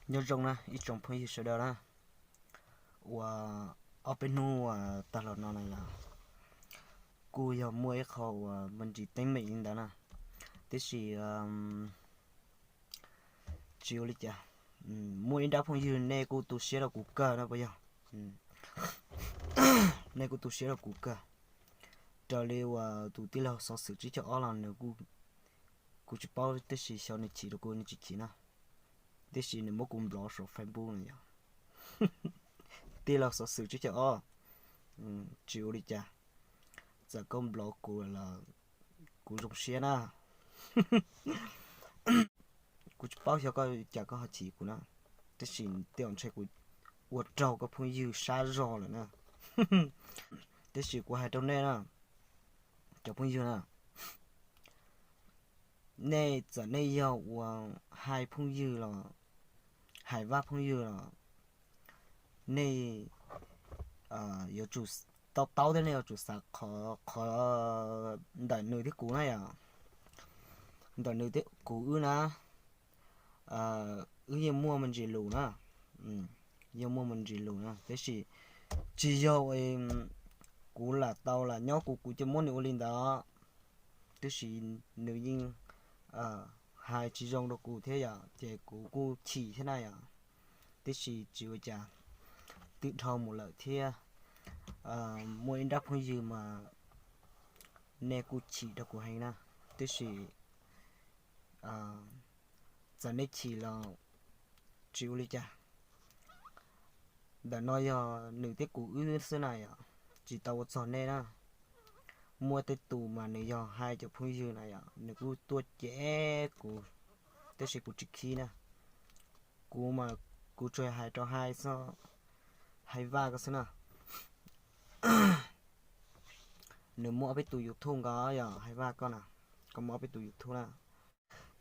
Nyob zoo na ib tsoom phooj ywg sawv daws na, uas ob peb hnub uas tag los no na yog kuj yog muaj ib qho uas me ntsis teeb meem li ntawd na, tiam sis tsis ua li cas. Muaj ib nrab phooj ywg nej kuj tu siab rau kuv kawg na puas yog? Nej kuj tu siab rau kuv kawg. Raws li uas tus tij laug xov xwm tsib caug ob los nws kuj, kuv tsis paub tiam sis xyov nws chim rau kuv nws tsis chim na, tiam sis nws muab kuv nplov saum Facebook no yog tij laug xov xwm tsib caug ob, tsis ua li cas. Txawm koj nplov kuv los kuv zoo siab na. Kuv tsis paub xyov koj cas koj ho chim kuv na, tiam sis tej zaum ntshe kuv ua raug koj phooj ywg sab zog lawm na. Tiam sis kuv hais rau nej na, cov phooj ywg na, nej txawm nej yog uas hais phooj ywg los hais Vaj phooj ywg los nej yuav tsum to taub thiab nej yuav tsum xav qhov ntawm nws thiab kuv na yom. Ntawm nws thiab kuv wb na, wb yeej muaj me ntsis lus na, yeej muaj me ntsis lus na, tiam sis tsis yog kuv lam tau lam nyob kuv kuv ces muab nws ua li ntawd, tiam sis nws yeej hais tsis zoo rau kuv thiab yom, ces kuv kuj chim thiab na yom. Tiam sis tsis ua cas, twb dhau mus lawm thiab. Muaj ib nrab phooj ywg mas nej kuj chim rau kuv heev na, tiam sis txawm nej chim los tsis ua li cas. Ntawm no yog nws thiab kuv wb xwb na yom, tsis tau ua txog nej na. Muaj tej tus mas nws yog hais cov phooj ywg na yom, nws kuj tuaj cem kuv, tiam sis kuv tsis khib na. Kuv mas kuv tsuas hais rau hais xwb, hais Vaj koj xwb na. Nws muaj ob peb tus YouTube nkaus yog hais Vaj koj na, koj muaj ob peb tus YouTube na.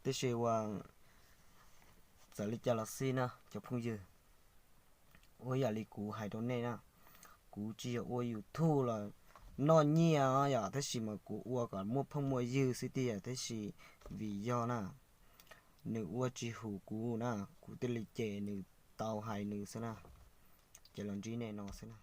Tiam sis uas txawm li cas los xij na cov phooj ywg, ua yam li kuv hais rau nej na, kuv tsis yog ua YouTube los noj nyiaj yom, tab sis mas kuv ua kom muaj phooj muaj ywg xwb tiag, tab sis vim yog na, nws ua tsis hum kuv na, kuv thiaj li cem nws, tau hais nws xwb na. Ces los ntsib nej no xwb na.